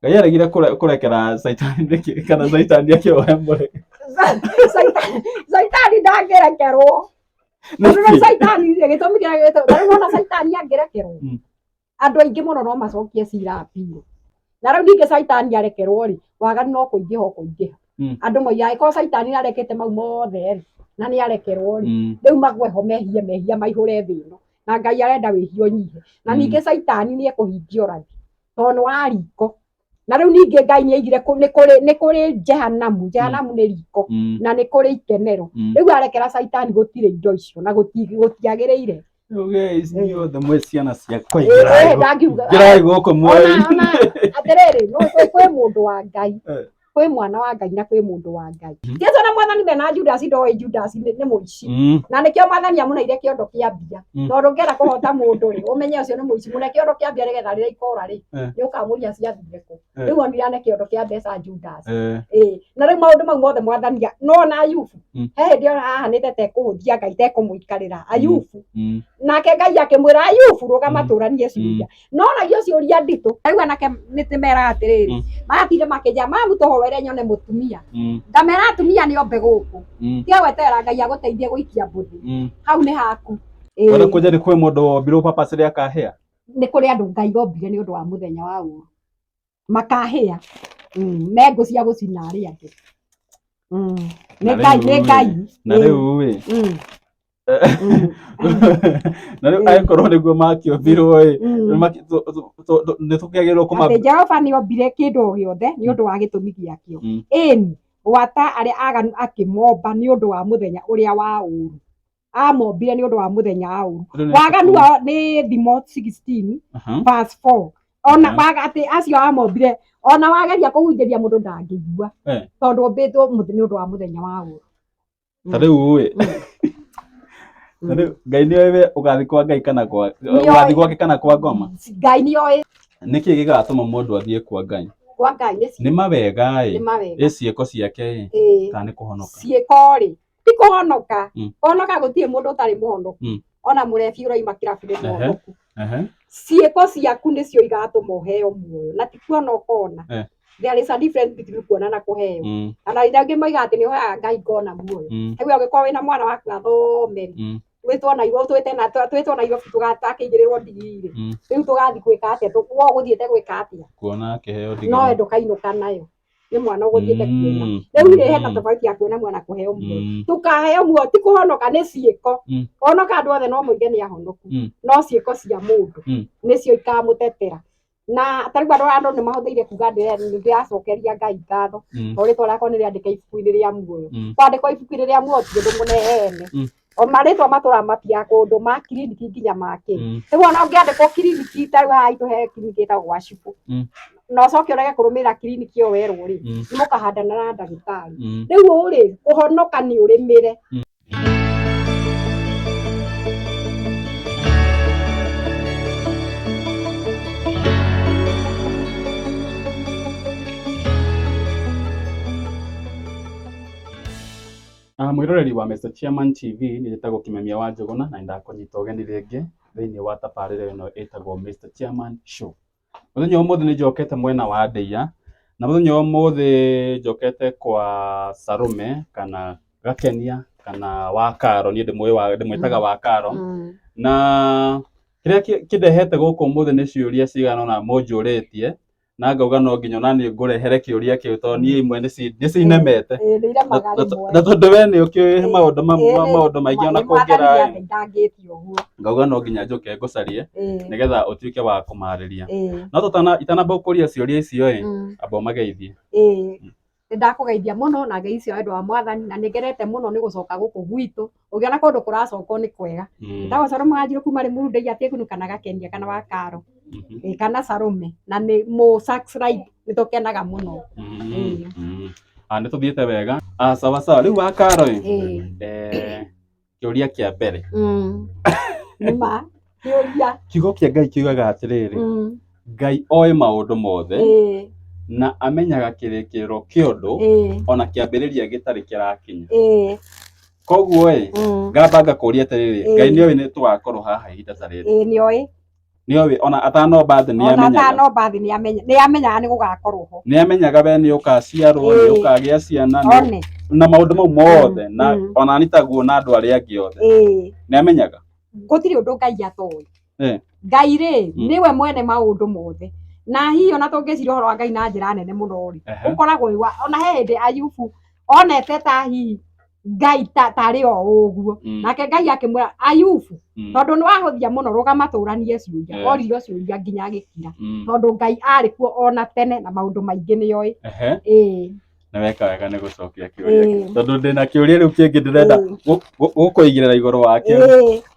Ngai aregire kũrekera Caitani nĩkĩ kana Caitani akĩohe mũreke? Caitani ndangĩrekerwo. Tondũ rĩu Caitani rĩ, gĩtũmi kĩrĩa gĩtũ- ta rĩu wona Caitani angĩrekerwo, andũ aingĩ mũno no macokie cira appeal. Na rĩu ningĩ Caitani arekerwo rĩ, waganu no kũingĩha ũkũingĩha. Andũ moigaga angĩkorwo Caitani nĩarekĩte mau mothe rĩ, na nĩarekerwo rĩ, rĩu magwe ho mehie mehia maihũre thĩ ĩno. Na Ngai arenda wĩhia ũnyihe. Na ningĩ Caitani nĩekũhingia ũrathi. Tondũ nĩ wa riko. Na rĩu ningĩ Ngai nĩ aigire nĩ kũrĩ jehanamu, jehanamu nĩ riko, na nĩ kũrĩ ikenero. Rĩu arekera Caitani gũtirĩ indo icio na gũtiagĩrĩire. Rĩu guys, inyuothe mwĩ ciana ciakwa Ĩĩ, ingĩrai ndangiuga. ingĩrai gũkũ Ona ona atĩrĩrĩ, no kwĩ mũndũ wa Ngai, kwĩ mwana wa Ngai na kwĩ mũndũ wa Ngai. Jesu na mwathani mena Judas ndoĩ Judas nĩ mũici. Na nĩkĩo mwathani amũneire kĩondo kĩa mbia. Tondũ ũngĩenda kũhota mũndũ rĩ, ũmenye ũcio nĩ mũici, mũne kĩondo kĩa mbia nĩgetha rĩrĩa ikora rĩ, nĩ ũkamũria ciathire kũ. Rĩu onire ane kĩondo kĩa mbeca Judas. Ĩĩ, na rĩu maũndũ mau mothe mwathani no ona Ayubu, he hĩndĩ ona ahanĩte ta ekũhũthia Ngai ta ekũmũikarĩra Ayubu. Nake Ngai akĩmwĩra Ayubu rũgama tũranie ciũria. No oragia ciũria nditũ. Rĩu anake nĩ meraga atĩrĩrĩ, maratinde makĩnjĩra mamu tũhoere nyone mũtumia. Ngamera atumia nĩ ombe gũkũ. Tiga gweterera Ngai agũteithie gũikia mbũthĩ. Hau nĩ haku. Ĩĩ. Wenda kũnja nĩ kwĩ mũndũ wombirwo purposely akahĩa? Nĩ kũrĩ andũ Ngai ombire nĩ ũndũ wa mũthenya wa ũru. Makahĩa. Me ngũ cia gũcina arĩa angĩ. Nĩ Ngai, nĩ Ngai. Na rĩu ĩ. Na rĩu angĩkorwo nĩguo makĩũmbirwo ĩ, nĩ tũkĩagĩrĩirwo kũma Atĩ Jehova nĩ ombire kĩndũ o gĩothe nĩ ũndũ wa gĩtũmi gĩakĩo. Ĩni, gwata arĩa aganu akĩmomba nĩ ũndũ wa mũthenya ũrĩa wa ũũru. Amombire nĩ ũndũ wa mũthenya wa ũũru. Waganu wao nĩ Thimo 16 verse 4. Ona waga atĩ acio amombire, ona wageria kũhunjĩria mũndũ ndangĩigua. Tondũ ombĩtwo nĩ ũndũ wa mũthenya wa ũũru. Ta rĩu ĩ, ta rĩu Ngai nĩ oĩ we ũgathiĩ kwa Ngai kana kwa ũgathiĩ gwake kana kwa ngoma? Ngai nĩ oĩ. Nĩkĩ gĩgatũma mũndũ athiĩ kwa Ngai? Kwa Ngai nĩ Nĩ mawega ĩ, Nĩ mawega. ĩ ciĩko ciake ĩ, kana nĩ kũhonoka? Ciĩko rĩ, ti kũhonoka. Kũhonoka gũtirĩ mũndũ ũtarĩ mũhonoku. Ona mũrebi ũraima kĩrabu nĩ mũhonoku. Ciĩko ciaku nĩcio igatũma ũheo muoyo na ti kuona ũkona. There is a difference between kuona na kũheo. Ona rĩrĩa angĩ moigaga atĩ nĩ ũhoyaga Ngai ngona muoyo. Rĩu angĩkorwo wĩna mwana waku athome rĩ, twĩtwo Nairobi, twĩtwo Nairobi akĩigĩrĩrwo ndigiri rĩ, rĩu tũgathiĩ gwĩka atĩa? We ũgũthiĩte gwĩka atĩa? Kuona akĩheo ndigiri. No we ndũkainũka nayo. Nĩ mwana ũgũthiĩte kuona. Rĩu rĩ hena tofauti ya kuona muoyo na kũheo muoyo. Tũkaheo muoyo ti kũhonoka nĩ ciĩko. Kũhonoka andũ othe no moige nĩ ahonoku. No ciĩko cia mũndũ nĩcio ikamũtetera. Na ta rĩu andũ nĩ mahũthĩire kuga ndĩracokeria Ngai ngatho tondũ rĩtwa rĩakwa nĩ rĩandĩke ibuku-inĩ rĩa muoyo. Kwandĩkwo ibuku-inĩ rĩa muoyo ti ũndũ mũnene. O marĩtwa matũraga mathiaga kũndũ ma kiriniki nginya ma kĩ. Rĩu ona ũngĩandĩkwo kiriniki ta rĩu haha haitũ he kiriniki ĩtagwo gwa cibũ. Na ũcoke ũrege kũrũmĩrĩra kiriniki ĩyo werwo rĩ, nĩ mũkahandana na ndagĩtarĩ. Rĩu rĩ, kũhonoka nĩ ũrĩmĩre. Mwĩroreri wa Mr Chairman TV nĩ njĩtagwo Kĩmemia wa Njũgũna na nĩndakũnyita ũgeni rĩngĩ thĩinĩ wa tabarĩra ĩno ĩtagwo Mr Chairman Show. Mũthenya wa ũmũthĩ nĩ njokete mwena wa Ndeiya na mũthenya wa ũmũthĩ njokete kwa Salome kana Gakenia kana Wakaro, niĩ ndĩmwĩtaga Wakaro. Na kĩrĩa kĩndehete gũkũ ũmũthĩ nĩ ciũria cigana ũna mũnjũrĩtie na ngauga no nginya ona niĩ ngũrehere kĩũria kĩu tondũ niĩ imwe nĩ cinemete. Ĩĩ, nĩ iremaga rĩmwe. Na tondũ we nĩ ũkĩũĩ maũndũ maũndũ maingĩ ona Nĩ kũngĩra mwathani nĩandeithangĩtie ũguo. Ngauga no nginya njũke ngũcarie nĩgetha ũtuĩke wa kũmarĩria. No itanamba gũkũria ciũria icio ĩ, amba ũmageithie. Ĩĩ. Nĩ ndakũgeithia mũno na ngeithi cia wendo wa mwathani na nĩ ngenete mũno nĩ gũcoka gũkũ gwitũ. Ũngĩona kũndũ kũracokwo nĩ kwega. Njĩtagwo Salome Wanjiru kuma Limuru Ndeiya Tĩgunu kana Gakenia kana Wakaro kana Salome na nĩ mũ subscribe nĩ tũkenaga mũno. Ah, nĩ tũthiĩte wega. Ah, sawa sawa. Rĩu Wakaro ĩ, kĩũria kĩa mbere. Nĩ ma kĩũria. Kiugo kĩa Ngai kiugaga atĩrĩrĩ, Ngai oĩ maũndũ mothe na amenyaga kĩrĩkĩrĩro kĩa ũndũ ona kĩambĩrĩria gĩtarĩ kĩrakinya. Koguo ĩ, ngamba ngakũria atĩrĩrĩ, Ngai nĩ oĩ nĩ tũgakorwo haha ihinda ta rĩrĩ? Ĩĩ nĩ oĩ. Nĩoĩ ona atanomba thĩ Ona nĩamenyaga. atanomba thĩ nĩamenyaga nĩ gũgakorwo ho. Nĩamenyaga we nĩũkaciarwo, Ĩĩ. nĩũkagĩa ciana, nĩ- One. na maũndũ mau mothe na ona nĩ taguo na andũ arĩa angĩ othe. Nĩamenyaga. Gũtirĩ ũndũ Ngai atoĩ. Ngai rĩ, nĩwe mwene maũndũ mothe. Na hihi ona tũngĩciria ũhoro wa Ngai na njĩra nene mũno rĩ, ũkoragwo wĩ wa ona he hĩndĩ Ayubu onete ta hihi Ngai tarĩ o ũguo. Nake Ngai akĩmwĩra Ayubu, tondũ nĩ wahũthia mũno rũgama tũranie ciũria. Oririo ciũria nginya agĩkira. Tondũ Ngai arĩ kuo ona tene na maũndũ maingĩ nĩoĩ. Ĩĩ. Nĩ weka wega nĩ gũcokia kĩũria kĩu. Tondũ ndĩna kĩũria rĩu kĩngĩ ndĩrenda gũkũigĩrĩra igũrũ wakĩo.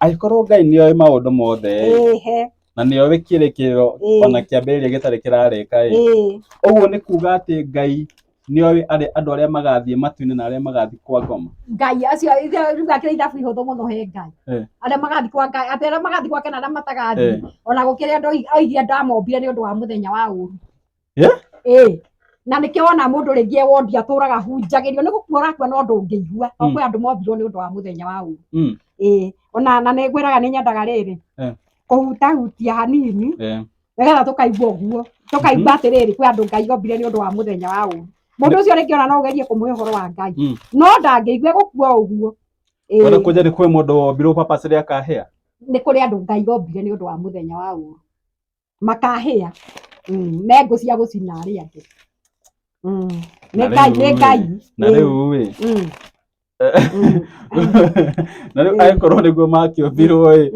Angĩkorwo Ngai nĩoĩ maũndũ mothe ĩ, na nĩoĩ kĩrĩkĩrĩro ona kĩambĩrĩria gĩtarĩ kĩrarĩka ĩ, ũguo nĩ kuga atĩ Ngai nĩoĩ andũ arĩa magathiĩ matu-inĩ na arĩa magathiĩ kwa ngoma. Ngai acio rĩu akĩrĩ ithabu ihũthũ mũno he Ngai. Arĩa magathiĩ kwa Ngai, atĩ arĩa magathiĩ gwake na arĩa matagathiĩ. Ona gũkĩrĩ andũ oigire ndamombire nĩ ũndũ wa mũthenya wa ũru. Ĩĩ. Na nĩkĩo wona mũndũ rĩngĩ e wondi atũraga hunjagĩrio nĩ gũkua ũrakua no ndũngĩigua. To kwĩ andũ mombirwo nĩ ũndũ wa mũthenya wa ũru. Ĩĩ. Ona na nĩ ngwĩraga nĩ nyendaga rĩrĩ kũhutahutia hanini nĩgetha tũkaigua ũguo. Tũkaigua atĩrĩrĩ kwĩ andũ Ngai ombire nĩ ũndũ wa mũthenya wa ũru. Mũndũ ũcio rĩngĩ ona no ũgerie kũmũhe ũhoro wa Ngai. No ndangĩigua gũkua ũguo. Ĩĩ. Wenda kũnjĩra nĩ kwĩ mũndũ wombirwo purposely akahĩa? Nĩ kũrĩ andũ Ngai ombire nĩ ũndũ wa mũthenya wa ũru. Makahĩa. Me ngũ cia gũcina arĩa angĩ. Nĩ Ngai, nĩ Ngai. Na rĩu ĩ. Na rĩu angĩkorwo nĩguo makĩũmbirwo ĩ,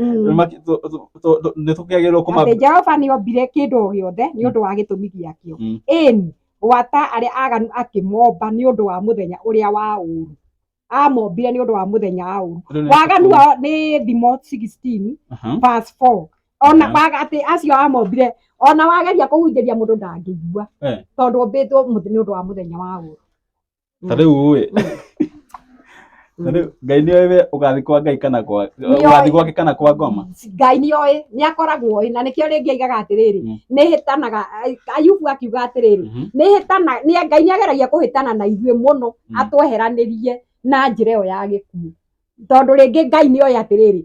nĩ tũkĩagĩrĩirwo kũma Atĩ Jehova nĩ ombire kĩndũ o gĩothe nĩ ũndũ wa gĩtũmi gĩakĩo. Ĩni, gwata arĩa aganu akĩmomba nĩ ũndũ wa mũthenya ũrĩa wa ũru. Amombire nĩ ũndũ wa mũthenya wa ũru. Waganu wao nĩ Thimo 16 verse 4. Ona waga atĩ acio amombire ona wageria kũhunjĩria mũndũ ndangĩigua tondũ ombĩtwo nĩ ũndũ wa mũthenya wa ũru. Ta rĩu ĩ, ta rĩu Ngai nĩoĩ we ũgathiĩ kwa Ngai kana kwa ũgathiĩ gwake kana kwa ngoma? Ngai nĩoĩ, nĩakoragwo oĩ na nĩkĩo rĩngĩ aigaga atĩrĩrĩ, nĩhĩtanaga Ayubu akiuga atĩrĩrĩ, nĩhĩtana Ngai nĩageragia kũhĩtana na ithuĩ mũno atweheranĩrie na njĩra ĩyo ya gĩkuũ. Tondũ rĩngĩ Ngai nĩoĩ atĩrĩrĩ,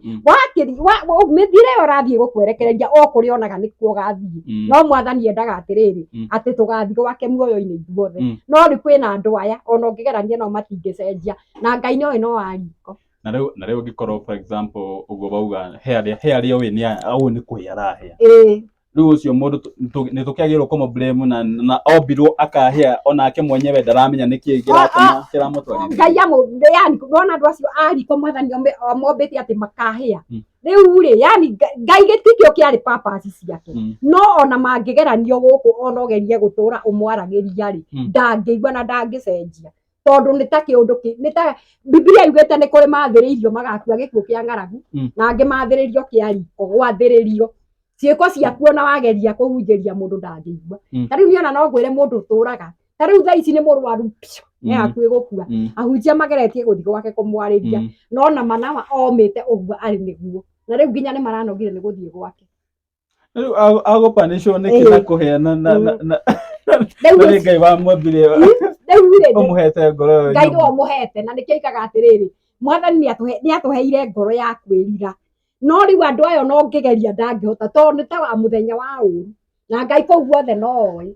mĩthiĩre ĩyo ũrathiĩ gũkwerekereria o kũrĩa onaga nĩkuo ũgathiĩ. No mwathani endaga atĩrĩrĩ, atĩ tũgathiĩ gwake muoyo-inĩ ithuothe. No rĩu kwĩna andũ aya ona ũngĩgerania nao matingĩcenjia na Ngai nĩoĩ no wa riko. Na rĩu na rĩu ũngĩkorwo for example ũguo wauga he arĩa he arĩa ũĩ nĩ ũyũ nĩ kũhĩa arahĩa. Rĩu ũcio mũndũ nĩ tũkĩagĩrĩirwo kũmũ blame na ombirwo akahĩa onake mwenyewe ndaramenya nĩkĩ kĩratũma kĩramũtwarithia. Ngai amũ yani ndona andũ acio a riko mwathani omombĩte atĩ makahĩa. Rĩu rĩ yani Ngai gĩtikĩo kĩarĩ purpose ciake. No ona mangĩgeranio gũkũ ona ũgerie gũtũra ũmwaragĩria rĩ, ndangĩigua na ndangĩcenjia. Tondũ nĩ ta kĩũndũ nĩ ta Bibilia yugĩte nĩ kũrĩ mathĩrĩirio magakua gĩkuũ kĩa ng'aragu na angĩ mathĩrĩrio kĩa riko gwathĩrĩrio. Ciĩko ciaku ona wageria kũhunjĩria mũndũ ndangĩigua. Ta rĩu niĩ ona no ngwĩre mũndũ ũtũraga ta rĩu thaa ici nĩ mũrwaru piũ, nĩ hakuhĩ gũkua. Ahunjia mageretie gũthiĩ gwake kũmwarĩria no na manawa omĩte ũguo arĩ nĩguo na rĩu nginya nĩ maranogire nĩ gũthiĩ gwake. Rĩu agũpanĩcwo nĩkĩ na kũhĩa na na na na Rĩu na nĩ Ngai wamwambire rĩu rĩ ũmũhete ngoro ĩyo Ngai nyũmũ. nĩwe ũmũhete na nĩkĩo aigaga atĩrĩrĩ mwathani nĩatũheire ngoro ya kwĩrira no rĩu andũ aya ona ũngĩgeria ndangĩhota tondũ nĩ ta wa mũthenya wa ũru na Ngai kũu guothe no oĩ.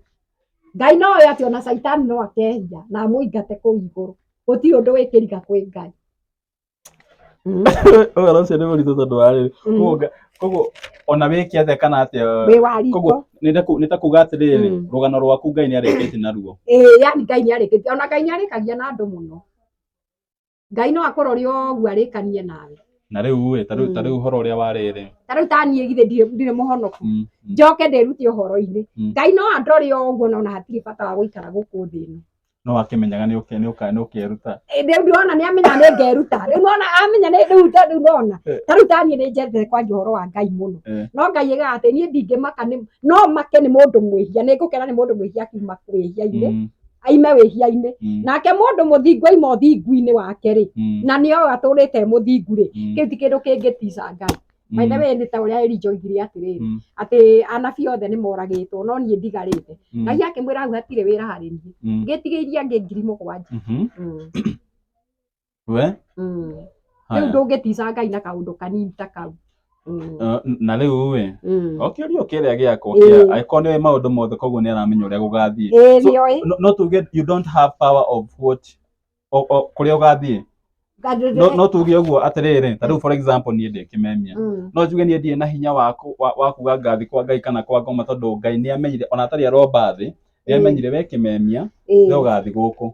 Ngai no oĩ atĩ ona caitani no akehia na amũingate kũu igũrũ. Gũtirĩ ũndũ wĩkĩriga kwĩ Ngai. Ũhoro ũcio nĩ mũritũ tondũ wa rĩrĩ. Koguo ona wĩke atĩa kana atĩa Wĩ wa riko. Koguo nĩ ta kuga atĩrĩrĩ rũgano rwaku Ngai nĩ arĩkĩtie naruo. Ĩĩ yani Ngai nĩ arĩkĩtie ona Ngai nĩ arĩkagia na andũ mũno. Ngai no akũrore ũguo arĩkanie nawe. Na rĩu ĩ, ta rĩu ta rĩu ũhoro ũrĩa wa rĩrĩ. Ta rĩu ta niĩ githĩ ndirĩ mũhonoku. Njoke ndĩrute ũhoro-inĩ. Ngai no andore ũguo no ona hatirĩ bata wa gũikara gũkũ thĩ ĩno. No akĩmenyaga nĩ ũkeruta. Rĩu ndĩrona nĩ amenya nĩ ngeruta. Rĩu nona amenya nĩ rĩu ta rĩu nona. Ta rĩu ta niĩ nĩ njendete kwaria ũhoro wa Ngai mũno. No Ngai aigaga atĩ niĩ ndingĩmaka nĩ no make nĩ mũndũ mwĩhia, nĩ ngũkena nĩ mũndũ mwĩhia akiuma wĩhia-inĩ. Aime wĩhia-inĩ. Nake mũndũ mũthingu aima ũthingu-inĩ wake rĩ, na nĩ oĩ atũrĩte mũthingu rĩ, kĩu ti kĩndũ kĩngĩtica Ngai. By the way nĩ ta ũrĩa Elijah oigire atĩrĩrĩ, atĩ anabii othe nĩ moragĩtwo no niĩ ndigarĩte. Ngai akĩmwĩra hau hatirĩ wĩra harĩ niĩ. Ngĩtigĩirie angĩ 7,000. We? Rĩu ndũngĩtica Ngai na kaũndũ kanini ta kau. Na rĩu ĩ, o kĩũria kĩrĩa gĩakwa kĩa angĩkorwo nĩoĩ maũndũ mothe, koguo nĩ aramenya ũrĩa gũgathiĩ. Ĩĩ. So, nĩoĩ. No tuge you don't have power of what kũrĩa ũgathiĩ. No tuge ũguo atĩrĩrĩ, ta rĩu for example niĩ ndĩ kĩmemia, no njuge niĩ ndirĩ na hinya wa kuga ngathi kwa Ngai kana kwa ngoma, tondũ Ngai nĩ amenyire ona atarĩ aromba thĩ, nĩ amenyire we kĩmemia we ũgathi gũkũ,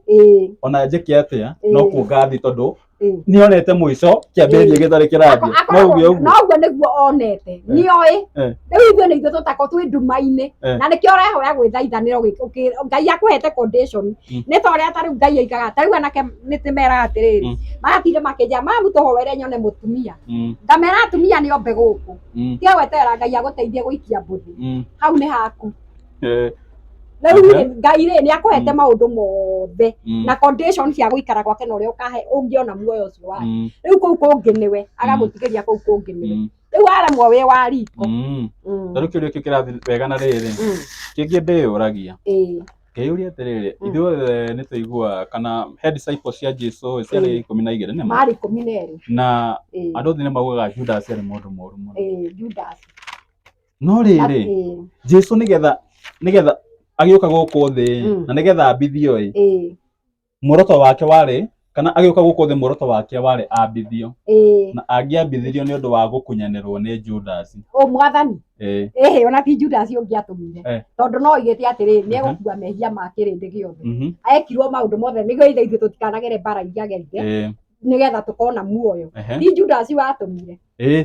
ona njĩke atĩa no kuo ngathi, tondũ nĩonete mũico kĩambĩrĩria gĩtarĩ kĩrathiĩ. No uge ũguo? Noguo nĩguo onete, nĩoĩ. Rĩu ithuĩ nĩ ithuĩ tũtako twĩ nduma-inĩ, na nĩkĩo ũrehoya gwĩthaithanĩra Ngai akũhete condition. Nĩ ta ũrĩa ta rĩu Ngai oigaga, ta rĩu anake nĩ tĩmeraga atĩrĩrĩ, magatinde makĩnjĩra, mamu, tũhoere nyone mũtumia. Ngamera atumia nĩ ombe gũkũ, tiga gweterera Ngai agũteithie gũikia mbũthi, hau nĩ haku. Rĩu rĩ, Ngai rĩ, nĩ akũhete maũndũ mothe na condition cia gũikara gwake na ũrĩa ũkahe ũngĩona muoyo ũcio wake. Rĩu kũu kũngĩ nĩwe agagũtigĩria, kũu kũngĩ nĩwe. Rĩu waremwo wĩ wa riko. Ta rĩu kĩũria kĩu kĩrathiĩ wega na rĩrĩ kĩngĩ ndĩyũragia, ngeyũria atĩrĩrĩ, ithuothe nĩ tũiguaga kana he disciples cia Jesu ciarĩ 12, nĩma? Marĩ 12. Na andũ othe nĩ maugaga Judas arĩ mũndũ mũru mũno. Ĩĩ, Judas. No rĩrĩ, Jesu nĩgetha agĩũka gũkũ thĩ na nĩgetha ambithio ĩ, muoroto wake warĩ kana agĩũka gũkũ thĩ muoroto wake warĩ ambithio, na angĩambithirio nĩ ũndũ wa gũkunyanĩrwo nĩ Judas. Ũ mwathani? Ĩhĩ, ona ti Judas ũngĩatũmire, tondũ no oigĩte atĩrĩ, nĩ egũkua mehia ma kĩrĩndĩ gĩothe. Ekirwo maũndũ mothe nĩguo ithe ithuĩ tũtikanagere mbara iria agerire, nĩgetha tũkona muoyo. Ti Judas watũmire.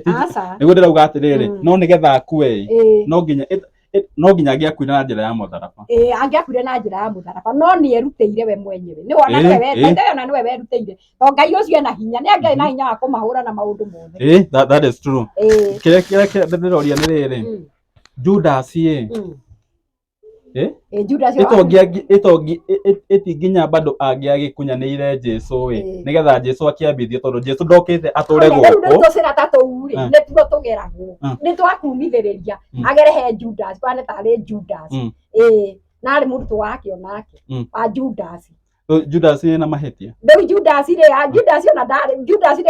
Aca. Nĩguo ndĩrauga atĩrĩrĩ, no nĩgetha akue ĩ, no nginya angĩakuire na njĩra ya mũtharaba. Ĩĩ, angĩakuire na njĩra ya mũtharaba, no nĩ erutĩire we mwenyewe, nĩ wona nĩwe we. By the way, ona nĩwe werutĩire, to Ngai ũcio ena hinya, nĩ angĩarĩ na hinya wa kũmahũra na maũndũ mothe. Ĩĩ, that is true. Kĩrĩa ndĩroria nĩ rĩrĩ, Judas ĩ, Ĩĩ, Judas. Ĩtongi ĩti nginya bado angĩagĩkunyanĩire Jesu ĩ, nĩgetha Jesu akĩambithio, tondũ Jesu ndokĩte atũre Rĩu rĩu gũkũ. Tũcĩra ta tũu rĩ, nĩtuo tũgeragwo, nĩ twakumithĩrĩria agere he Judas, kwana tarĩ Judas. Ĩĩ, na arĩ mũrutwo wake onake, wa Judas. So, Judas ena mahĩtia? Rĩu Judas rĩ, Judas ona ndarĩ Judas rĩ,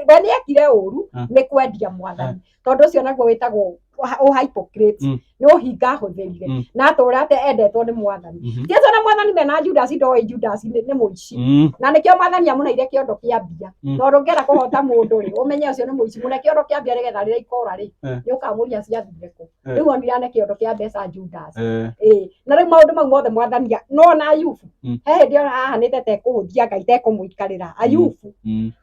we nĩ ekire ũru nĩ kwendia mwathani, tondũ ũcio naguo wĩtagwo ũhypocrite. Nĩ ũhinga ahũthĩrire na atũra atĩ endetwo nĩ mwathani. Jesu na mwathani mena Judas ndoĩ Judas nĩ mũici, na nĩkĩo mwathani amũneire kĩondo kĩa mbia, tondũ ũngĩenda kũhota mũndũ rĩ, ũmenye ũcio nĩ mũici, mũne kĩondo kĩa mbia, nĩgetha rĩrĩa ikora rĩ, nĩ ũkamũria ciathire kũ. Rĩu onire ane kĩondo kĩa mbeca Judas. Ĩĩ, na rĩu maũndũ mau mothe mwathani no na Ayubu, he hĩndĩ ona ahanĩte tekũhũthia Ngai, tekũmũikarĩra Ayubu,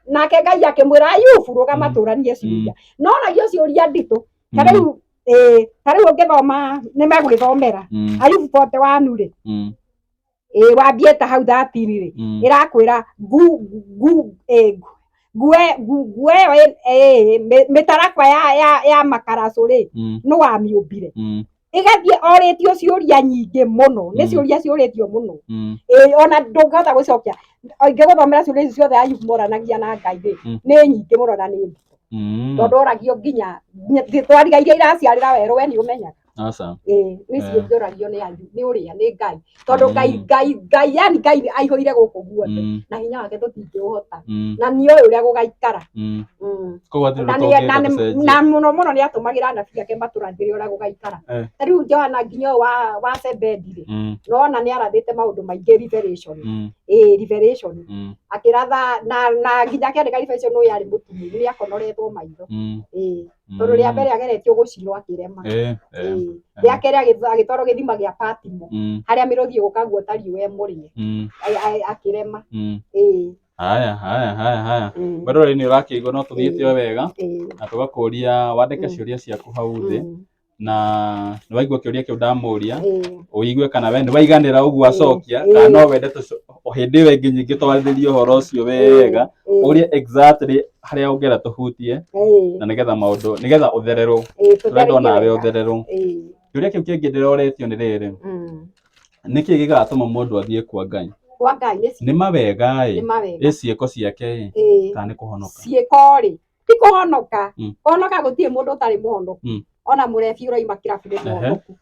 nake Ngai akĩmwĩra, "Ayubu, rũgama tũranie ciũria." No oragio ciũria nditũ ta rĩu. Ĩĩ, ta rĩu ũngĩthoma, nĩ megũgĩthomera Ayubu 41 rĩ, ĩĩ, wambie ta hau 13 rĩ, ĩrakwĩra ngu ngu ĩ, ngue ngue ĩyo mĩtarakwa ya makaracũ rĩ, nĩ wamĩũmbire? Ĩgathiĩ orĩtio ciũria nyingĩ mũno, nĩ ciũria ciũrĩtio mũno. Ĩĩ, ona ndũngĩhota gũcokia ingĩgũthomera ciũria ici ciothe Ayubu moranagia na Ngai rĩ. Nĩ nyingĩ mũno na nĩ nditũ, tondũ oragio nginya twariga iria iraciarĩra werũ, we nĩ ũmenyaga? Aca. Ĩĩ, nĩ ciũngĩũragio nĩ Ayubu, nĩ ũrĩa nĩ Ngai, tondũ Ngai, Ngai, Ngai, yani Ngai aihũire gũkũ guothe, na hinya wake tũtingĩũhota, na nĩoĩ ũrĩa gũgaikara. Koguo hatirĩ Na ũndũ na tũngĩenda tũcenjie. Na mũno mũno nĩ atũmagĩra anabii ake matũrathĩre ũrĩa gũgaikara. Ta rĩu Johana nginya ũyũ wa Zebedi rĩ, nona nĩ arathĩte maũndũ maingĩ, revelation. Ĩĩ, revelation. Akĩratha na nginya akĩandĩka revelation, ũyũ arĩ mũtumumu, nĩ akonoretwo maitho. Ĩĩ, tondũ rĩa mbere ageretio gũcinwo akĩrema. Ĩĩ. Rĩa kerĩ agĩtwarwo gĩthima gĩa Patimo, harĩa mĩrũthi ĩgũka guota riũa ĩmũrĩe, akĩrema. Ĩĩ. Haya, haya, haya, haya. Mwĩroreri, nĩ ũrakĩigua no tũthiĩte o wega, na tũgakũria wandĩke ciũria ciaku hau thĩ, na nĩ waigua kĩũria kĩu ndamũria, ũigue kana we nĩ waiganĩra ũguo acokia, kana no wende o hĩndĩ ĩyo ĩngĩ nyingĩ twarĩrĩrie ũhoro ũcio wega, ũrie exactly harĩa ũngĩenda tũhutie, na nĩgetha maũndũ, nĩgetha ũthererwo, tũrenda onawe ũthererwo. Kĩũria kĩu kĩngĩ ndĩroretio nĩ rĩrĩ, nĩkĩ gĩgatũma mũndũ athiĩ kwa Ngai? Kwa Ngai nĩ Nĩ mawega nĩ ĩ, mawega. Ĩ ciĩko ciake ĩ, kana nĩ kũhonoka? Ciĩko rĩ, ti kũhonoka. Kũhonoka gũtirĩ mũndũ ũtarĩ mũhonoku. Ona mũrebi ũraima kĩrabu nĩ mũhonoku.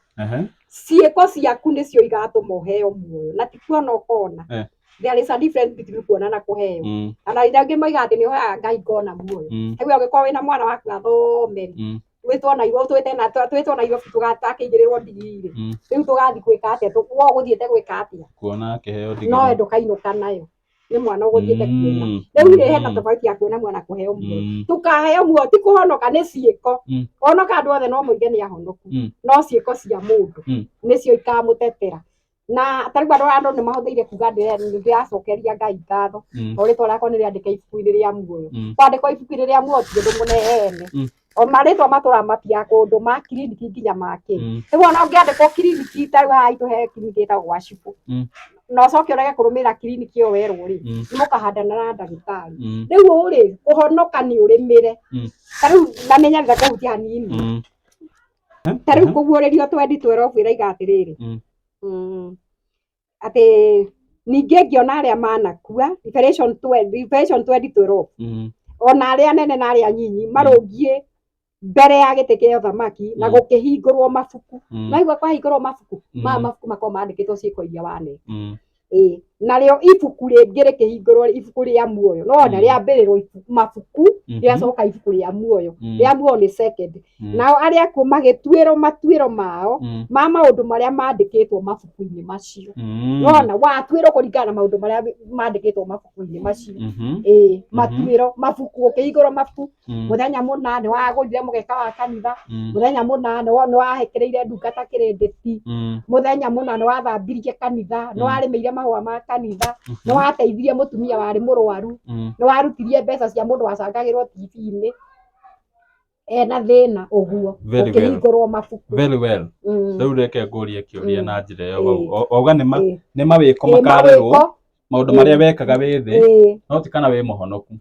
Ciĩko ciaku nĩcio igatũma ũheo muoyo, na ti kuona ũkona. There is a difference between kuona na kũheo. Ona rĩrĩa angĩ moigaga atĩ nĩ ũhoyaga Ngai ngona muoyo. Rĩu angĩkorwo wĩna mwana waku athome twĩtwo Nairobi, twĩte na twĩtwo Nairobi tũgakĩigĩrĩrwo ndigiri rĩ, rĩu tũgathiĩ gwĩka atĩa? We ũgũthiĩte gwĩka atĩa? Kuona kĩheo No ndigiri. ndũkainũka nayo, nĩ mwana ũgũthiĩte kuona. Rĩu rĩ, hena tofauti ya kuona mwana kũheo muoyo. Tũkaheo muoyo ti kũhonoka, nĩ ciĩko. Honoka andũ othe no moige nĩ ahonoku, no ciĩko cia mũndũ nĩcio ikamũtetera. Na ta rĩu andũ nĩ mahũthĩire kuga ndĩracokeria Ngai ngatho tondũ rĩtwa rĩakwa nĩ rĩandĩke ibuku-inĩ rĩa muoyo. Kwandĩkwo ibuku-inĩ rĩa muoyo ti ũndũ mũnene. O marĩtwa matũraga mathiaga kũndũ ma kiriniki nginya ma kĩ. Rĩu ona ũngĩandĩkwo kiriniki, ta rĩu haha haitũ he kiriniki ĩtagwo gwa cibũ, na ũcoke ũrege kũrũmĩrĩra kiriniki ĩyo werwo rĩ, nĩ mũkahandana na ndagĩtarĩ. Rĩu rĩ, kũhonoka nĩ ũrĩmĩre. Ta rĩu na nĩ nyendete kũhutia hanini. Ta rĩu kũguũrĩrio 20:12 ĩraiga atĩrĩrĩ, atĩ ningĩ ngĩona arĩa manakua, Revelation 12, Revelation 20:12, ona arĩa anene na arĩa anyinyi marũngiĩ mbere ya gĩtĩ kĩa ũthamaki, na gũkĩhingũrwo mabuku. Naigua kwahingũrwo mabuku, maya mabuku makoragwo mandĩkĩtwo ciĩko iria waneka. Ĩĩ, narĩo ibuku rĩngĩ rĩkĩhingũrwo, ibuku rĩa muoyo. No ona rĩambĩrĩrwo mabuku, rĩacoka ibuku rĩa muoyo. Rĩa muoyo nĩ second. Nao arĩa akuũ magĩtuĩrwo matuĩro mao ma maũndũ marĩa mandĩkĩtwo mabuku-inĩ macio. Nona watuĩrwo kũringana na maũndũ marĩa mandĩkĩtwo mabuku-inĩ macio. Ĩĩ, matuĩro mabuku, ũkĩhingũrwo mabuku. Mũthenya mũna nĩ wagũrire mũgeka wa kanitha, mũthenya mũna nĩ wahekereire ndungata kĩrĩndĩti, mũthenya mũna nĩ wathambirie kanitha, nĩ warĩmĩire mahũa ma kanitha, nĩ wateithirie mũtumia warĩ mũrwaru, nĩ warutirie mbeca cia mũndũ wacangagĩrwo TV-inĩ ena thĩna ũguo. Very well. Ũkĩhingũrwo mabuku. Very well. Rĩu reke ngũrie kĩũria na njĩra ĩyo. Wauga nĩ nĩ mawĩko makarerwo, mawĩko. Maũndũ marĩa wekaga wĩ thĩ, no ti kana wĩ mũhonoku.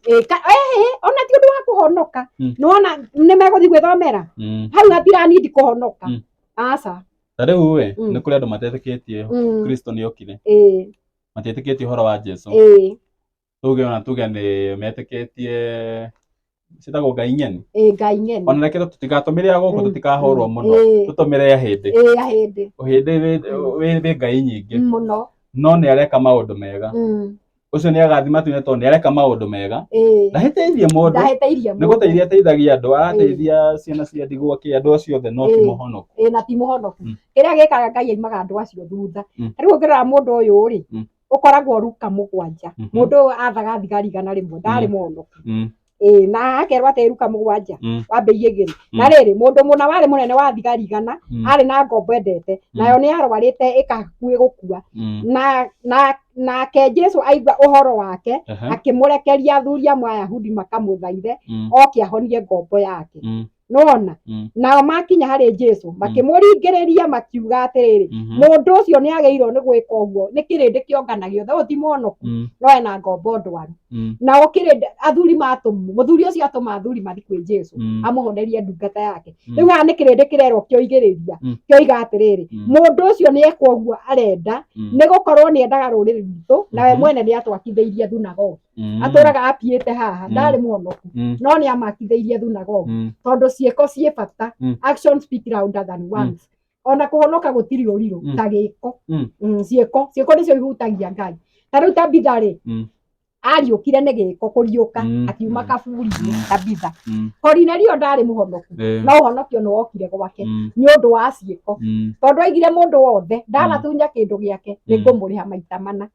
Ona ti ũndũ wa kũhonoka. Nĩwona nĩ megũthiĩ gwĩthomera hau hatiranindi kũhonoka. Aca. Ta rĩu ĩ, nĩ kũrĩ andũ matetĩkĩtie Kristo nĩ okire, matiĩtĩkĩtie ũhoro wa Jesu. Tuge ona tuge nĩ metĩkĩtie ciĩtagwo ngai ng'eni. Ĩĩ, ngai ng'eni. Ona reke tũtigatũmĩre ya gũkũ, tũtikahũrwo mũno, tũtũmĩre ya hĩndĩ. Ĩĩ, ya hĩndĩ. Hĩndĩ wĩ ngai nyingĩ, Mũno. No nĩ areka maũndũ mega. Ũcio nĩ agathiĩ matu-inĩ tondũ nĩ areka maũndũ mega. Ndahĩtĩirie mũndũ. Ndahĩtĩirie Nĩ mũndũ. gũteithia ateithagia andũ, arateithia ciana cia ndigwa kĩ andũ acio othe, no ti mũhonoku. Ĩĩ, na ti mũhonoku. Kĩrĩa gĩkaga Ngai aimaga andũ acio thutha. Rĩu ũngĩrora mũndũ ũyũ rĩ, ũkoragwo Luka 7. Mũndũ ũyũ athaga thigari 100, ndarĩ mũhonoku. Ĩĩ, na akerwo atĩ Luka 7 wambĩirie igĩrĩ. Na rĩrĩ, mũndũ mũna warĩ mũnene wa thigari 100, arĩ na ngombo endete, nayo nĩ yarwarĩte ĩkahakuhĩ gũkua. Na nake Jesu aigua ũhoro wake, akĩmũrekeria athuri amwe Ayahudi makamũthaithe oke ahonie ngombo yake. Nĩwona? Nao makinya harĩ Jesu makĩmũringĩrĩria makiuga atĩrĩrĩ, mũndũ ũcio nĩ agĩrĩirwo nĩ gwĩka ũguo nĩ kĩrĩndĩ kĩongana gĩothe, ũyũ ti mũhonoku, no ena ngombo ndwaru. Nao kĩrĩndĩ athuri matũmwo, mũthuri ũcio atũma athuri mathiĩ kwĩ Jesu amũhonerie ndungata yake. Rĩu haha nĩ kĩrĩndĩ kĩrerwo kĩoigĩrĩria, kĩoiga atĩrĩrĩ, mũndũ ũcio nĩ ekwo ũguo arenda, nĩ gũkorwo nĩ endaga rũrĩrĩ rwitũ, nawe mwene nĩ atwakithĩirie thunagogi. Atũraga apiĩte haha, ndarĩ mũhonoku, no nĩ amakithĩirie thunagogi, tondũ ciĩko ciĩ bata. Action speak louder than words. Ona kũhonoka gũtirĩ ũrirũ ta gĩko. Ciĩko ciĩko nĩcio ihutagia Ngai. Ta rĩu Tabitha rĩ, ariũkire nĩ gĩko kũriũka, akiuma kaburi-inĩ. Tabitha. Korinelio ndarĩ mũhonoku, no ũhonokio nĩ wokire gwake nĩ ũndũ wa ciĩko, tondũ aigire mũndũ wothe ndanatunya kĩndũ gĩake nĩ ngũmũrĩha maita mana.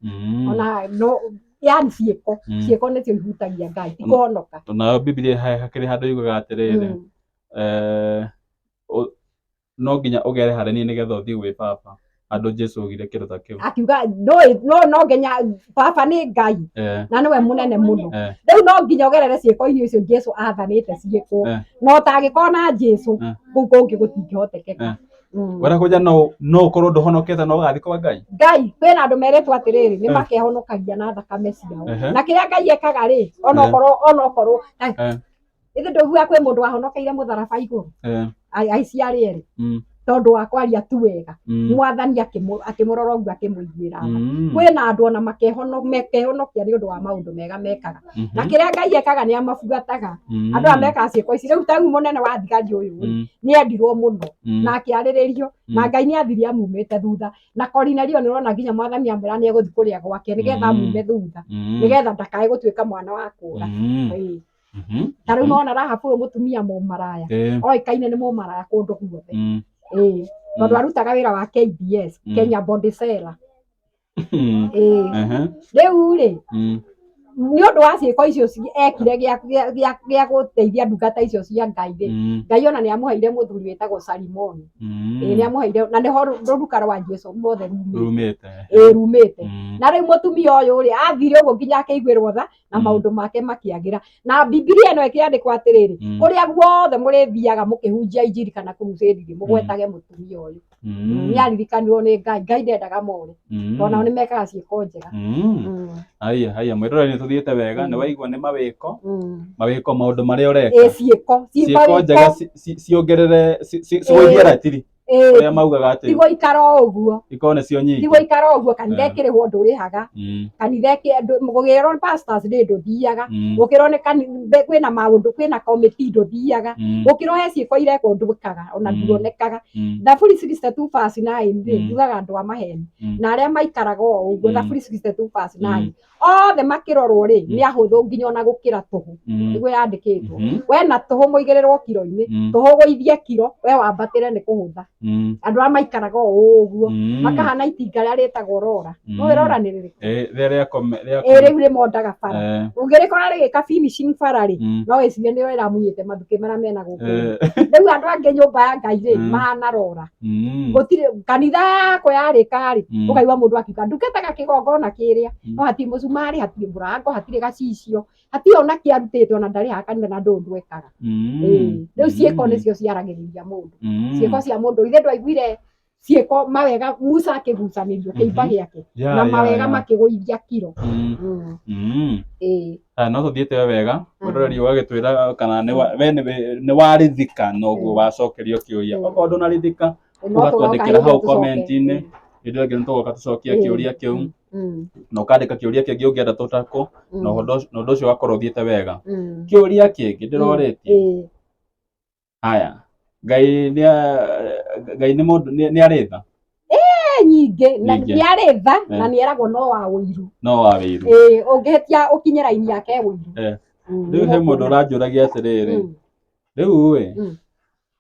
Ona no yani ciĩko, ciĩko nĩcio ihutagia Ngai, ti kũhonoka. Nayo Bibilia hakĩrĩ handũ yugaga atĩrĩrĩ, no nginya ũgere harĩ niĩ nĩgetha ũthiĩ gwĩ baba, handũ Jesu augire kĩndũ ta kĩu. Akiuga no nginya baba nĩ Ngai na nĩwe mũnene mũno. Rĩu no nginya ũgerere ciĩko-inĩ icio Jesu athanĩte ciĩkwo. No ũtangĩkorwo na Jesu, kũu kũngĩ gũtingĩhotekeka. Wenda kũnja no ũkorwo ndũhonokete no ũgathiĩ kwa Ngai. Ngai kwĩna andũ meretwo atĩrĩrĩ, nĩ makehonokagia na thakame ciao. Na kĩrĩa Ngai ekaga rĩ, onokorwo onokorwo ithe ndũiguaga kwĩ mũndũ wahonokeire mũtharaba igũrũ, aici arĩa erĩ. Tondũ wa kwaria tu wega, Mwathani akĩmũrora ũguo, akĩmũiguĩra tha. Kwĩna andũ ona makehonokia nĩ ũndũ wa maũndũ mega mekaga, na kĩrĩa Ngai ekaga nĩ amabuataga andũ aya mekaga ciĩko ici. Rĩu ta rĩu mũnene wa thigari ũyũ rĩ, nĩ endirwo mũno na akĩarĩrĩrio na Ngai nĩ athire amumĩte thutha. Na Korinelio nĩ ũrona nginya Mwathani amwĩra nĩ egũthiĩ kũrĩa gwake nĩgetha amume thutha, nĩgetha ndakae gũtuĩka mwana wa kũra. Ĩĩ. Ta rĩu nona Rahabu ũyũ mũtumia mũmaraya, oĩkaine nĩ mũmaraya kũndũ guothe. Ĩĩ, tondũ arutaga wĩra wa KBS, Kenya Body Seller. Ĩĩ. Rĩu rĩ, nĩ ũndũ wa ciĩko icio ekire gĩa gũteithia ndungata icio cia Ngai rĩ, Ngai ona nĩ amũheire mũthuri wĩtagwo Salimoni. Ĩĩ, nĩ amũheire, na nĩho rũruka rwa Jesu ruothe rumĩte. Rumĩte. Ĩĩ, rumĩte. Na rĩu mũtumia ũyũ rĩ, athire ũguo nginya akĩiguĩrwo tha na maũndũ make makĩagĩra. Na Bibilia ĩno ĩkĩandĩkwo atĩrĩrĩ, kũrĩa guothe mũrĩthiaga mũkĩhunjia injiri kana crusade rĩ, mũgwetage mũtumia ũyũ. Nĩ aririkanirwo nĩ Ngai. Ngai ndendaga more, tondũ nao nĩ mekaga ciĩko njega. Haya, haya, mwĩroreri, nĩ tũthiĩte wega. Nĩ waigua nĩ mawĩko, mawĩko, maũndũ marĩa ũreka. Ĩ, ciĩko. Ciĩko njega ciongerere, cigũithie ratiri ũrĩa maugaga atĩ ti gũikara o ũguo. Ikorwo nĩcio ti nyingĩ. Gũikara o ũguo, kanitha ĩkĩrĩhwo ndũrĩhaga, kanitha gũkĩrwo nĩ pastors nĩ ndũthiaga, gũkĩrwo nĩ kwĩna maũndũ, kwĩna committee ndũthiaga, gũkĩrwo he ciĩko irekwo ndwĩkaga ona nduonekaga. Thaburi 62 verse 9 rĩ, yugaga andũ a maheni na arĩa maikaraga o ũguo. Thaburi 62 verse 9, othe makĩrorwo rĩ, nĩ ahũthũ nginya ona gũkĩra tũhũ. Nĩguo yandĩkĩtwo. We na tũhũ mũigĩrĩrwo kiro-inĩ, tũhũ gũithie kiro, we wambatĩre nĩ kũhũtha. Andũ arĩa maikaraga o ũguo makahana itinga rĩrĩa rĩtagwo rora. Nĩũĩ rora nĩ rĩrĩkũ? Eh, rĩrĩa rĩa Ĩ, rĩu rĩmondaga bara. Ũngĩrĩkora rĩgĩka finishing bara rĩ, no wĩcirie nĩyo ĩramunyĩte mathukĩ marĩa mena gũkũ. Rĩu andũ angĩ nyũmba ya Ngai rĩ, mahana rora. Gũtirĩ kanitha yakwa yarĩka rĩ, ũkaigua mũndũ akiuga ndungataga kĩgongona kĩrĩa, no hatirĩ mũcumarĩ, hatirĩ mũrango, hatirĩ gacicio, hatirĩ ona kĩarutĩte, ona ndarĩ kanitha na ndũ ũndũ ekaga. Ĩĩ, rĩu ciĩko nĩcio ciaragĩrĩria mũndũ, ciĩko cia mũndũ. Ithe ndwaiguire ciĩko mawega Musa akĩgucanĩrio kĩimba gĩake na mawega makĩgũithia kiro. Ĩĩ. Aya, no tũthiĩte wega. Mwĩroreri, ũgagĩtwĩra kana we nĩ warithika na ũguo wacokerio kĩũria. Okorwo ndũnarithika, No tũgoka ũgatwandĩkĩra hĩndĩ hau ĩyo tũcoke. comment-inĩ. Hĩndĩ ĩyo ĩngĩ nĩ tũgoka tũcokie kĩũria kĩu, na ũkandĩka kĩũria kĩngĩ ũngĩenda tũtakũ, na ũndũ ũcio ũgakorwo ũthiĩte wega. Kĩũria kĩngĩ ndĩrorĩtie. Haya, Ngai nĩ Ngai nĩ mũndũ, nĩ arĩ tha? Ĩ, nyingĩ, na Nyingĩ. nĩ arĩ tha, na nĩ eragwo no wa ũiru. No wa wĩiru. Ĩĩ, ũngĩhĩtia ũkinye raini yake ũiru. Rĩu he mũndũ Nĩũkuona. ũranjũragia atĩrĩrĩ, rĩu ĩ,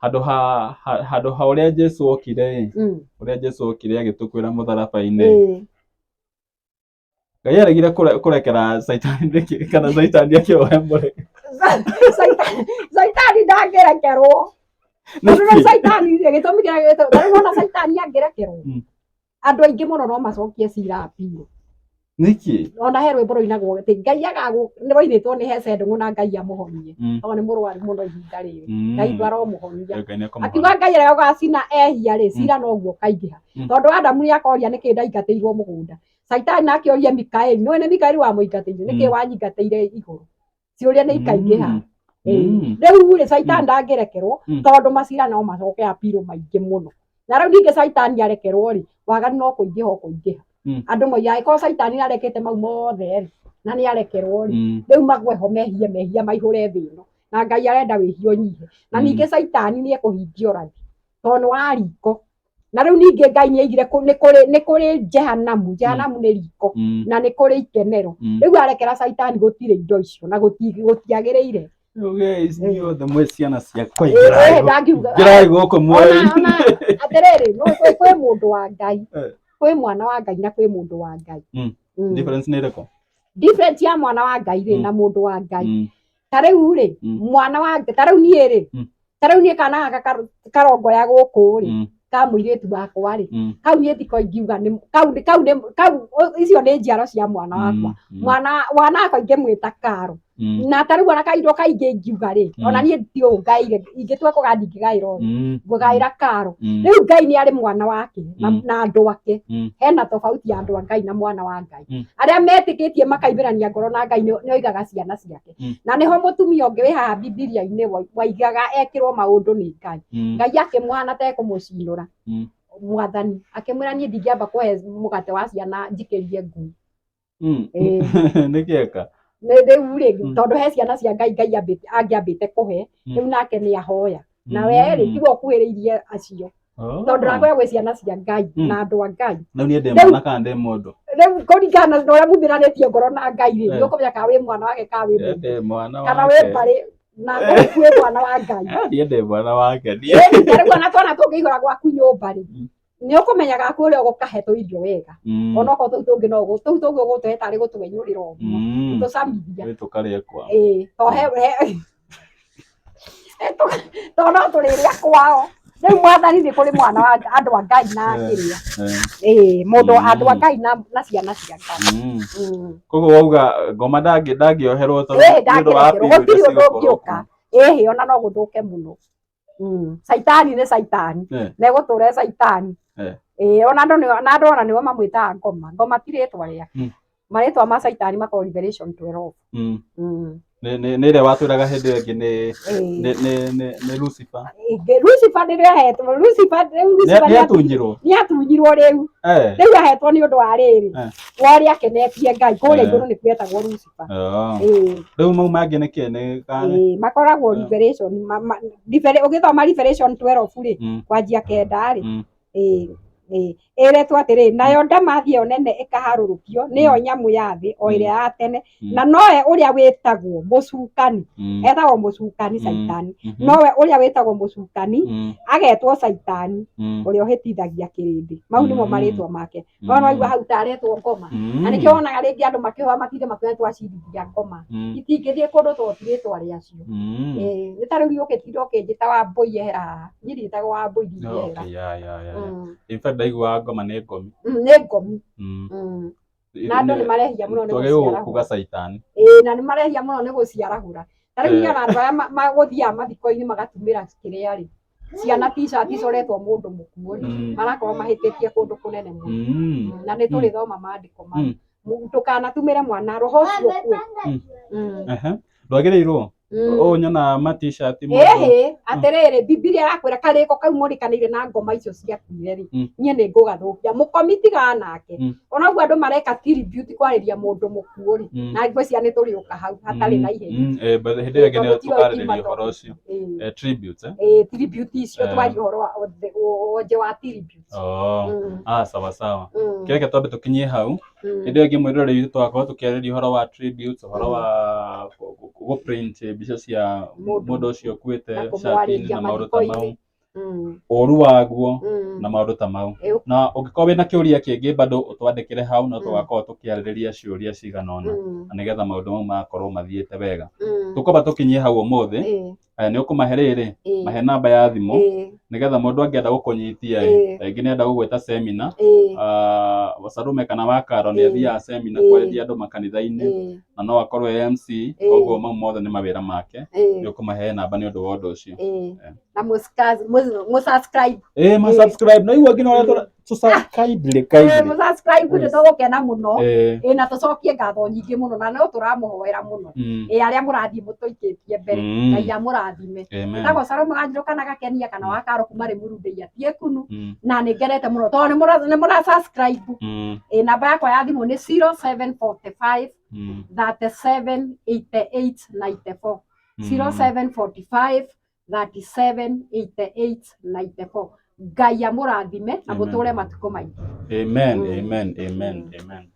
handũ ha ũrĩa Jesu okire ĩ, ũrĩa Jesu okire agĩtũkwĩra mũtharaba-inĩ, Ngai aregire kũrekera Caitani nĩkĩ, kana Caitani akĩohe mũrĩ? Caitani ndangĩrekerwo, tondũ rĩu Caitani rĩ, gĩtũmi kĩrĩa rĩu wona Caitani angĩrekerwo, andũ aingĩ mũno no macokie cira apiro. Nĩkĩ? Ona he rwĩmbo rũinagwo atĩ Ngai agagũ nĩ rwainĩtwo nĩ Hece Ndũng'ũ, na Ngai amũhonie, tondũ nĩ mũrwaru mũno ihinda rĩrĩ. Ngai tu aromũhonia. Ngai nĩekũmũhonia. Akiuga Ngai arĩa ũgacina ehia rĩ, cira noguo ũkaingĩha, tondũ Adamu nĩ akoria nĩkĩ ndaingatĩirwo mũgũnda, Caitani nake orie Mikaeli, nĩwe nĩ Mikaeli wamũingatĩire, nĩkĩ wanyingatĩire igũrũ? Ciũria nĩ ikaingĩha. Rĩu rĩ, Caitani ndangĩrekerwo, tondũ macira no macoke apiro maingĩ mũno. Na rĩu ningĩ Caitani arekerwo rĩ, waganu no kũingĩha ũkũingĩha. Andũ moigaga angĩkorwo Caitani nĩ arekĩte mau mothe rĩ, na nĩ arekerwo rĩ, rĩu magweho mehie mehia maihũre thĩ ĩno, na Ngai arenda wĩhia ũnyihe. Na ningĩ Caitani nĩ ekũhingia ũrathi, tondũ nĩ wa riko. Na rĩu ningĩ Ngai nĩ aigire nĩ kũrĩ jehanamu. Jehanamu nĩ riko, na nĩ kũrĩ ikenero. Rĩu arekera Caitani, gũtirĩ indo icio na gũtiagĩrĩire. Rĩu guys, inyuothe mwĩ ciana ciakwa, Ĩĩ, ingĩrai ndangiuga ingĩrai gũkũ ona mweri. Ona atĩrĩrĩ, no kwĩ mũndũ wa Ngai, kwĩ mwana wa Ngai na kwĩ mũndũ wa Ngai. Difference nĩ ĩrĩkũ? Difference ya mwana wa Ngai rĩ, na mũndũ wa Ngai, ta rĩu rĩ, mwana wa ta rĩu niĩ rĩ, ta rĩu niĩ kana gaka karongoya gũkũ rĩ, ka mũirĩtu wakwa rĩ, kau niĩ thiko ingiuga nĩ kau nĩ kau nĩ kau icio nĩ njiaro cia mwana wakwa. Mwana wakwa ingĩmwĩta Karo. Na ta rĩu ona kaindo kaingĩ ingiuga rĩ, ona niĩ ndiũĩ ngaire, ingĩtua kũgaya ndingĩgaĩra ũyũ, ngũgaĩra karo. Rĩu Ngai nĩ arĩ mwana wake na, na andũ ake. Hena tofauti ya andũ a Ngai na mwana wa Ngai. Arĩa metĩkĩtie makaimĩrania ngoro na Ngai nĩ oigaga ciana ciake. Na nĩho mũtumia ũngĩ wĩ haha Bibilia-inĩ waigaga ekĩrwo maũndũ nĩ Ngai. Ngai akĩmũhana ta ekũmũcinũra. Mwathani akĩmwĩra niĩ ndingĩamba kũhe mũgate wa ciana njikĩrie ngui. Ĩĩ. Nĩ kĩeka. Nĩ rĩu rĩ, tondũ he ciana cia Ngai Ngai angĩambĩte kũhe, rĩu nake nĩ ahoya. Na we rĩ, tiwe ũkuhĩrĩirie acio. Oh. Tondũ ndakwĩra gwĩ ciana cia Ngai na andũ a Ngai. Rĩu niĩ ndĩ Rĩu- mwana kana ndĩ mũndũ? Rĩu kũringana na ũrĩa mumĩranĩtie ngoro na Ngai rĩ, nĩ ũkũmenya kana wĩ mwana wake kana wĩ Niĩ mũndũ. ndĩ mwana Kana wake. wĩ mbarĩ na ngũkũ wĩ mwana wa Ngai. Ah, niĩ ndĩ mwana wake. Niĩ. Ĩĩ, ta rĩu ona twana tũngĩihũra gwaku nyũmba rĩ, nĩ ũkũmenyaga kũrĩa ũgũkahe tũirio wega. Onokorwo tũu tũngĩ no tũu tũngĩ ũgũtũhe tarĩ gũtwenyũrĩra ũguo. Tũcamithia. Rĩu tũkarĩe kwao. Ĩĩ, to he he to no tũrĩrĩa kwao. Rĩu mwathani nĩ kũrĩ mwana wa andũ a Ngai na kĩrĩa. Ĩĩ, mũndũ andũ a Ngai na ciana cia Ngai. Koguo wauga ngoma ndangĩoherwo tondũ Ĩĩ, nĩ ũndũ wa ndangĩrekerwo, appeal gũtirĩ iria ũndũ cigũkorwo ũngĩũka. Ĩhĩ, ona no gũthũke mũno. Caitani nĩ caitani. Na ĩgũtũra ĩ caitani. Ĩĩ, ona andũ na andũ ona nĩo mamwĩtaga ngoma. Ngoma ti rĩtwa rĩake. Marĩtwa ma caitani makoragwo Revelation 12. Nĩ ĩrĩa watwĩraga hĩndĩ ĩyo ĩngĩ nĩ nĩ Lucifer. Lucifer nĩrĩo ahetwo. Lucifer rĩu Lucifer Nĩ atunyirwo. Nĩ atunyirwo rĩu. Rĩu ahetwo nĩ ũndũ wa rĩrĩ. Wa ũrĩa akenetie Ngai kũrĩa igũrũ nĩ kwetagwo Lucifer. Rĩu mau mangĩ nĩ kĩ nĩ kana? Ĩĩ, makoragwo Revelation ũgĩthoma Revelation 12 rĩ, kwanjia kenda rĩ, ĩĩ ĩĩ ĩretwo atĩrĩ, nayo ndamathia ĩyo nene ĩkaharũrũkio, nĩyo nyamũ ya thĩ o ĩrĩa ya tene, na nowe ũrĩa wĩtagwo mũcukani, etagwo mũcukani caitani, nowe ũrĩa wĩtagwo mũcukani agetwo caitani ũrĩa ũhĩtithagia kĩrĩndĩ. Mau nĩmo marĩtwa make. No no igua hau taretwo ngoma. Na nĩkĩo wonaga rĩngĩ andũ makĩhoya matinde makiuga twacirithia ngoma. Itingĩthiĩ kũndũ tondũ ti rĩtwa rĩacio. Ĩĩ, nĩ ta rĩu ũgĩtinda ũkĩnjĩta Wambũi ehera haha. Niĩ ndiĩtagwo Wambũi ndingĩehera. Okay, yeah. In fact ndaiguaga ngoma nĩ ngomi. Nĩ ngomi. Na andũ nĩ marehia mũno nĩ Twagĩrĩirwo gũciarahũra. kuga caitani. Ĩĩ, na nĩ marehia mũno nĩ gũciarahũra. Ta rĩu niĩ ona andũ arĩa magũthiaga mathiko-inĩ magatumĩra kĩrĩa rĩ, ciana t-shirt icoretwo mũndũ mũkuũ rĩ, marakorwo mahĩtĩtie kũndũ kũnene mũno. Na nĩ tũrĩthoma maandĩko mau. Ndũkanatumĩre mwana roho ũcio ũkue. Ndwagĩrĩirwo. Ũũ nyonaga ma t-shirt mũndũ. Ĩhĩ, atĩrĩrĩ, Bibilia ĩrakwĩra karĩko kau mũrĩkanĩire na ngoma icio ciakuire rĩ, niĩ nĩ ngũgathũkia. Mũkomi tigana nake. Ona ũguo andũ mareka tribute kwarĩria mũndũ mũkuũ rĩ, na ngwĩciria nĩ tũrĩũka hau hatarĩ na ihenya. But hĩndĩ ĩyo ĩngĩ Tondũ nĩ tiyo tũkarĩrĩria ingiuma ũhoro ũcio. Ĩĩ. Tribute, eh? Ĩĩ, tribute icio twarie ũhoro wa wonje wa tribute. Oh. Ah, sawa sawa. Kĩreke twambe tũkinyie hau. Hĩndĩ ĩyo ĩngĩ mwĩroreri witũ tũgakorwo tũkĩarĩrĩria ũhoro wa tributes, ũhoro wa gũ print mbica cia mũndũ ũcio ũkuĩte Na cati-inĩ kũmwarĩria na maũndũ ta mau, mathiko-inĩ. ũru waguo na maũndũ ta mau. Na ũngĩkorwo wĩna kĩũria kĩngĩ bado ũtwandĩkĩre hau no tũgakorwo tũkĩarĩrĩria ciũria cigana ũna na nĩgetha maũndũ mau magakorwo mathiĩte wega. Tũkwamba tũkinyie hau ũmũthĩ. Nĩ ũkũmahe rĩrĩ, mahe namba ya thimũ nĩgetha mũndũ angĩenda gũkũnyitia ĩ, rĩngĩ nĩ enda gũgwĩta seminar, Sarume kana Wakaro nĩ athiaga seminar kwarĩria andũ makanitha-inĩ na no akorwo e MC, koguo mau mothe nĩ mawĩra make. Nĩ ũkũmahe namba nĩ ũndũ wa ũndũ ũcio. Na mũsubscribe. Ĩĩ, ma subscribe na igua nginya ũrĩa tũsubscribe kindly. Mũsubscribe nĩ tũgũkena mũno. Ĩĩ, na tũcokie ngatho nyingĩ mũno na no tũramũhoera mũno. Ĩĩ, arĩa mũrathiĩ mũtũikĩtie mbere, Ngai amũrathime. Ĩtagwo Salome Wanjirũ kana Gakenia kana Wakaro kuma Rĩmuru Ndĩia Tiekunu, na nĩ ngenete mũno tondũ nĩ mũra subscribe. Ĩĩ, namba yakwa ya thimũ nĩ 0745 37 88 94. 0745 37 88 94. Ngai amũrathime na mũtũre matukũ maingĩ. Amen, amen, amen, amen.